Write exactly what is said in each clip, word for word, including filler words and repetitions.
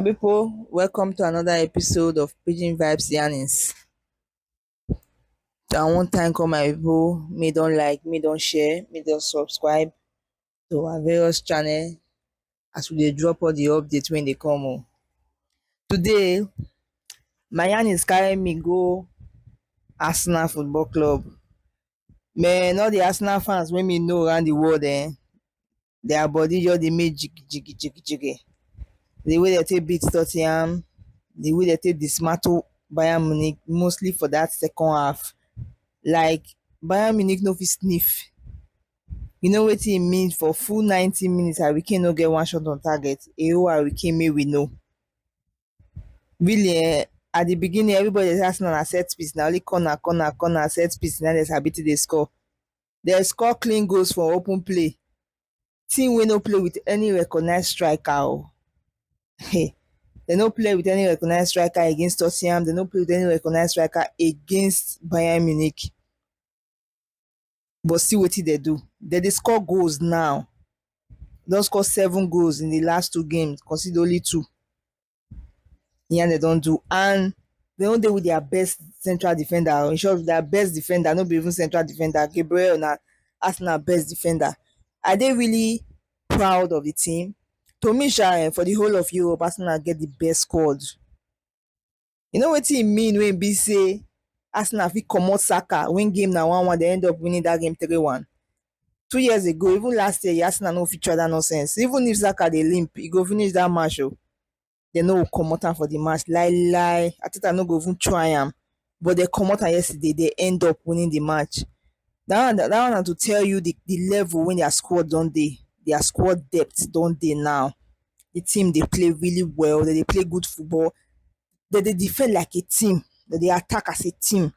People, welcome to another episode of Pidgin Vibes Yarnings. I wan thank all my people, me don like, me don share, me don subscribe to our various channel as we dey drop all the update wey dey come o. Today, my yarnings carry me go Arsenal Football Club. Man, all the Arsenal fans wey me know around the world, eh, their body just dey make jiggy jiggy jiggy jiggy. The way they take beat Tottenham, the way they take dismantle Bayern Munich, mostly for that second half. Like, Bayern Munich no fit sniff. You know wetin e mean for full ninety minutes, Harry Kane no get one shot on target. A O Harry Kane, make we know. Really, eh, at the beginning, everybody dey say Arsenal na set piece, na only corner, corner, corner, set piece, na dem sabi to dey score. Dem score clean goals for open play. Team wey no play with any recognized striker o. Hey, dem no play with any recognized striker against Tottenham. Dem no play with any recognized striker against Bayern Munich. But see wetin dem do. Dem dey score goals now. Don score seven goals in the last two games, concede only two. Yeah, dem don do. And dem no dey with their best central defender. In short, their best defender, no be even central defender. Gabriel na Arsenal best defender. I dey really proud of the team. To me sha, eh, for the whole of Europe, Arsenal get the best squad. You know wetin e mean when e be say Arsenal fit comot Saka, win game na one one, dem end up winning that game three one. Two years ago, even last year, Arsenal no fit try that nonsense. Even if Saka dey limp, e go finish that match o. Dem no go comot am for the match. Lie lie, Arteta no go even try am. But dem comot am yesterday, dem end up winning the match. That one, that one na to tell you the, the level wey their squad don dey, their squad depth don dey now. The team dey play really well, dem dey play good football, dem dey defend like a team, dem dey attack as a team.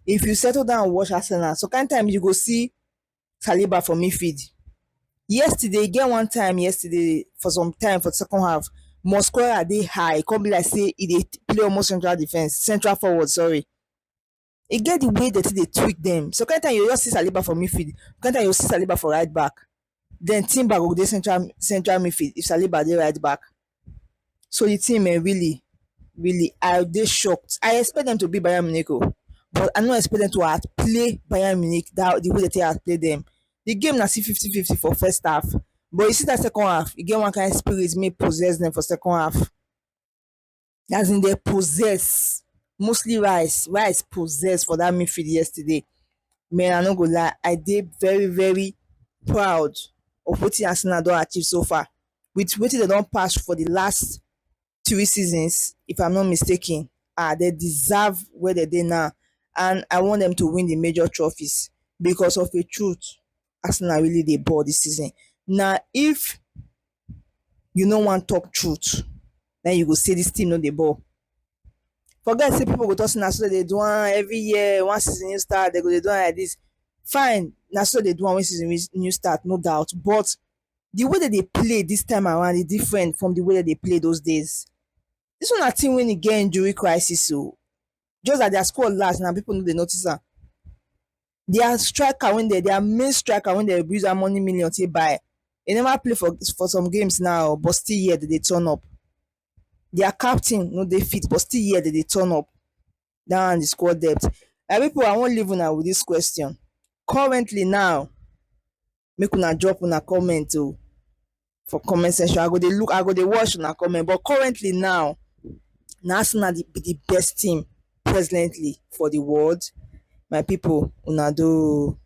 If you settle down and watch Arsenal, some kind time you go see Saliba for midfield. Yesterday, e get one time yesterday, for some time for the second half, Mosquera dey high, e come be like say e dey play almost central defense, central forward, sorry. E get the way that they tweak them. So kind time you just see Saliba for midfield, kind time you see Saliba for right back. Then Timber go dey central, central midfield if Saliba dey right back. So the team, eh, really, really, I dey shocked. I expect them to be Bayern Munich o, but I no expect them to outplay Bayern Munich that the way that they outplay them. The game na still fifty fifty for first half, but you see that second half, you get one kind spirit may possess them for second half. As in, they possess, mostly Rice. Rice possess for that midfield yesterday. Man, I no go lie, I dey very, very proud of wetin Arsenal don achieve so far. With wetin dem don pass for the last three seasons, if I'm not mistaken, ah, dem deserve where dem dey now. And I want them to win the major trophies because of a truth, Arsenal really dey ball this season. Now, if you no wan talk truth, then you go say this team no dey ball. Forget say people go talk say na so dem dey do am every year, one season new start, dem go dey do am like this. Fine, na so dem dey do am when season new start, no doubt. But the way that they play this time around is different from the way that they play those days. This one na team wey e get injury crisis o. Just that their squad last, na people no dey notice am. Their striker wey dem, their main striker wey dem use that money million take buy, e never play for, for some games now, but still here dem dey turn up. Their captain no dey fit, but still here dem dey turn up. That one, the squad depth. My people, I wan leave una with this question. Currently now, make una drop una comment o for comment section. I go dey look, I go dey watch una comment. But currently now, na Arsenal the, be the best team presently for the world. My people, una do.